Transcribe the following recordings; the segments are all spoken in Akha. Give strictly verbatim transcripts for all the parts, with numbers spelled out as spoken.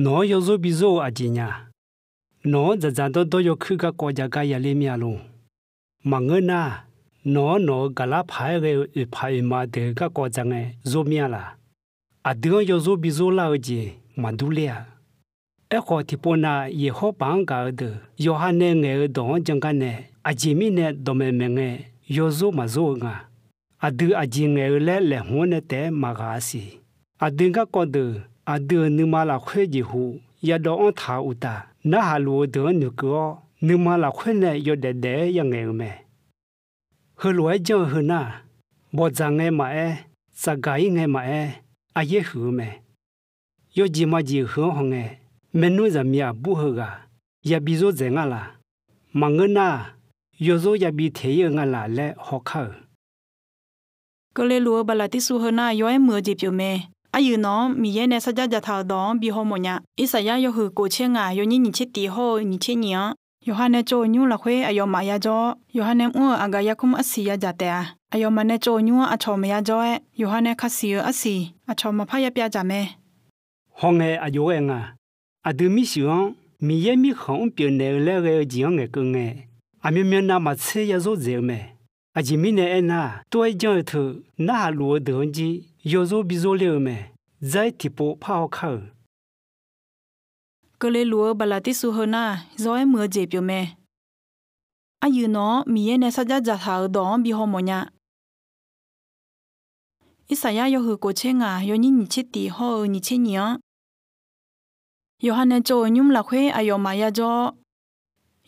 Nawq-anr yawzor bizor-eu aqjeq nya. Nawq-anr dzaqdzaq dawrdawr yawkuir garkawv jav gar yaler mir-a lor. Maqngeur nar, nawq-anr nawq-euq gaqlar paq-aer ghae-eu oeqpaq oeqma deuq garkawv dzaq ngae zor mir-a laq. Aqdui-anr yawzor bizor lar-eu jeq maqdur ler-a. Aerkhawf, tiqpov nav Yeqhawr paf-anr gaq-eu deuq yawqha nae ngaeq-eu dawq-anr jangar nae, aqjeq mirnae dawqmaeq maeq ngae, yawzor maqzor-eu nga. Aqdui aqjeq ngaeq-eu laer laeqhmq-anr nae taef-aer maqghaq-a siq. Aqdui garkawv deuq aqdui-euq nuima lafkhoer jeqhu yadawv-anr taq-eu uqtaf, narhaq luf-eu deuq-anr noeqkeuv-awr, nuima lafkhoer nae yawdaef daef-aer yangaeq-eu mae. Heulof-aer janr-eu heu nar, bawqdzaq ngae maqaer, tsafgaq-ir ngae maqaer, aqyaer huiq-eu mae. Yawjeq majeq heu-anr hawngae, maernmr zaqmiq aqbur heughaq yabi zordzaeq nga laq. Maqngeur nar, yawzor yabi teq-ir-eu nga laq laer hawkar-euq. Keuvle luf-eu Baqlaqtirsuv heu nar, yaw-aer muiq-eu jeq pyeuf mae. Aryuif nawq-anr Miqyaer nae sarjar dzaqtaq-euq dawq-anr bi hawmawf nya. Irsaqyar yawhuiq kof tser ngaq, yawnyir nyiq tser tif hawr-eu nyiq tser nyiq-anr, yawqha nae tsov-euq nymr lafkhoer aqyawfmaf yadzawr-awr, yawqha nae mr-euq aqgaf yarkmr arsiq yadzaq taef-a. Aqyawfmaf nae tsov-euq nymr-anr aqcawq maqya jawr-aer, yawqha nae kasiq-eu arsiq aqcawq maqpar yapyav dzaq mae. Hawngae aqjox-aer nga. Aqdui mirshuif-anr Miqyaer Mirkhanq mrpyeuf naeq-eu laer ghae-eu jeq-anr ngaeqkeuv ngae, aqmyanmyan navmaqtser ya zordzaeq-eu mae. Aqjeq mirnae aernar, tov-aer janr-eu teu narhaq luf-eu deuq-anr jir yawzor bizor ler-eu mae. Dzar-ir tiqpov parhaw kar-euq. Keuvle luf-eu Baqlaqtirsuv heu nar, zawr-aer muiq-eu jeq pyeuf mae. Aryuif nawq-anr Miqyaer nae sarjar dzaqtaq-euq dawq-anr bi hawmawf nya. Irsaqyar yawhuiq kof tser ngaq, yawnyir nyiq tser tif hawr-eu nyiq tser nyiq-anr, yawqha nae tsov-euq nymr lafkhoer aqyawfmaf ya jawr-awr,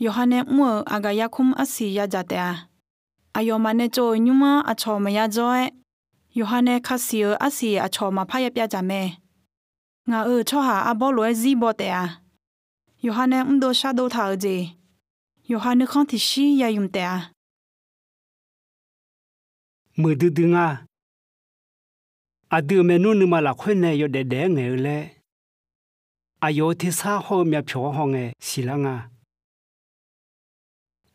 yawqha nae mr-euq aqgaf yarkmr arsiq yadzaq taef-a. Aqyawfmaf nae tsov-euq nymr-anr aqcawq maqya jawr-aer, yawqha nae kasiq-euq arsiq aqcawq maqpar yapyav dzaq mae. Ngaq-euq tsawrhaq arbawr lof-aer zir baw taef-a. Yawqha nae mrdov shardov taq-euq jeq, yawqha nuikhanr tiqshir ya ymq taef-a. Muiqdui dui nga. Aqdui-euq maernmr nuima lafkhoer nae yawdaef daef-aer ngaeq-eu laer, aqyawf-euq tersar hawr-eu myavpyawq-anr hawngae siqlar nga.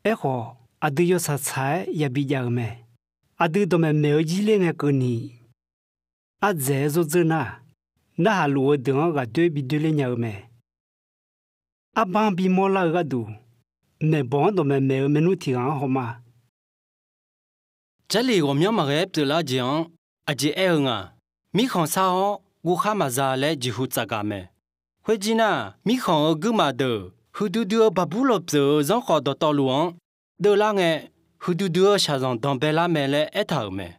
Aerkhawf, aqdui yawtsaq tsaq-aer yabi jav-eu mae. Aqdui dawqmaeq maeq-eu jir ler ngae keuvni, ardzaeq-aer zor dzeur nar, narhaq luf-eu deuq-anr ghaqdoer bi doerler nya-eu mae. Arbar-anr bimawr lar-eu gharduq, maeqbawq-anr dawqmaeq maeq-eu maernmr tiq ghaq-anr hawma. Jarlif ghawqmyanr maqghae-aer pyeuflar-eu jeq-anr aqjeq aer-eu nga. Mirkhanq sar-awr guvkhar maqza laer jeqhu tsafgaq mae. Khoerjir nar, mirkhanq-euq guirmaf deuq huiqdui dui-eu Baqburloq pyeuf-eu zanrkhawf dawqtawvluf-anr deuvlar ngae, huiqdui dui-eu shaqzanq danqbae lar mae laer aertaq-euq mae.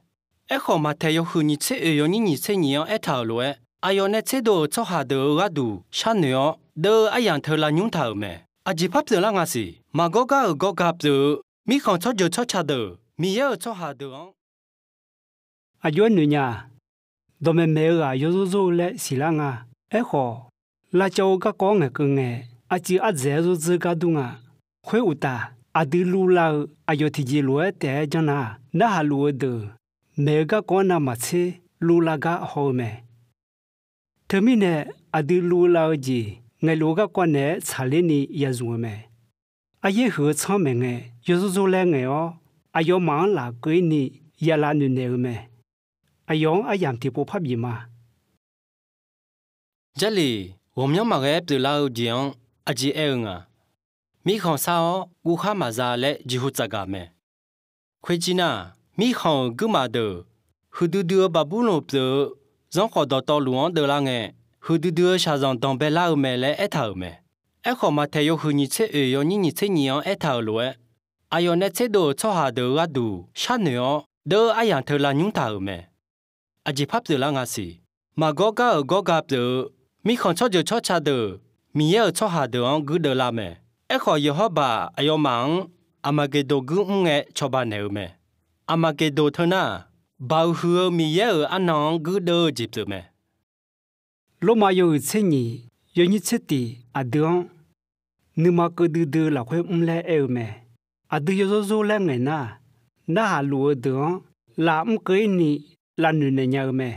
Aerkhawf, Maqtaeq yawhuiq nyiq tser oeq yawnyir nyiq tser nyiq-anr aertaq-euq lof-aer, aqyawf nae tserdov-euq tsawrhaq deuq-euq gharduq sharnoeq-awr, deuv-eu aryamq teu lavnymr taq-euq mae. Aqjeq par pyeuflar nga siq. Maqgawr gar-euq gawrga pyeuf-eu mirkhanq tsawrjeuq tsawrca deuq, Miqyaer-euq tsawrhaq deuq-anr Aqjox-aer noeq nya-aq, dawqmaeq maeq-eu ghaq yawzor zor-eu laer siqlar nga. Aerkhawf, lavcawv-eu garkawv-anr ngaeqkeuv ngae, aqcuiv ardzaeq-aer zor dzeur gar dur nga. Khoeruqtaf, aqdui luvlav-eu aqyawf tiqjeq lof-aer taef-aer janr nar, narhaq luf-eu deuq maeq-eu garkawv-anr navmaqtser luvlav gar haw-eu mae. Teumirnae, aqdui luvlav -eu jeq ngaeqluf-eu garkawv naeq-aer tsaqler ni ya zmq-eu mae. Aryaer huiq-eu tsanr maeq ngae, yawzor zor laer ngaeq-awr, aqyawfmaf-anr lafkeuv-ir ni ya lavnoeq naeq-eu mae. Aqyawf-anr aryamq tiqpov par bif ma. Jarlif ghawqmyanr maqghae-aer pyeuflar-eu jeq-anr aqjeq aer-eu nga. Mirkhanq sar-awr guvkhar maqza laer jeqhu tsafgaq mae. Khoerjir nar, mirkhanq-euq guirmaf deuq huiqdui dui-eu Baqburloq pyeuf-eu zanrkhawf dawqtawvluf-anr deuvlar ngae, huiqdui dui-eu shaqzanq danqbae lar-eu mae laer aertaq-euq mae. Aerkhawf, Maqtaeq yawhuiq nyiq tser oeq yawnyir nyiq tser nyiq-anr aertaq-euq lof-aer, aqyawf nae tserdov-euq tsawrhaq deuq-eu gharduq sharnoeq-awr, deuv-eu aryamq teu lavnymr taq-euq mae. Aqjeq par pyeuflar nga siq. Maqgawr gar-euq gawrga pyeuf-eu mirkhanq tsawrjeuq tsawrca deuq, Miqyaer-euq tsawrhaq deuq-anr guirdeuv lar mae. Aerkhawf, Yawqhawrbaq aqyawfmaf-anr Aqmaqgeqdoq guir mr ngae cawba naeq-eu mae. Aqmaqgeqdoq teu nar, Baoq huiq-eu Miqyaer-euq arnan-anr guirdeuv-eu jeq pyeuf mae. Lormav yawhuiq tser nyiq yawnyir tser tiq aqdui-anr nuima keuv duidui-eu lafkhoer mr laer aer-eu mae. Aqdui yawzor zor laer ngaeq nar, narhaq luf-eu deuq-anr laf mr keuv-ir ni lavnoeq naeq nya-eu mae.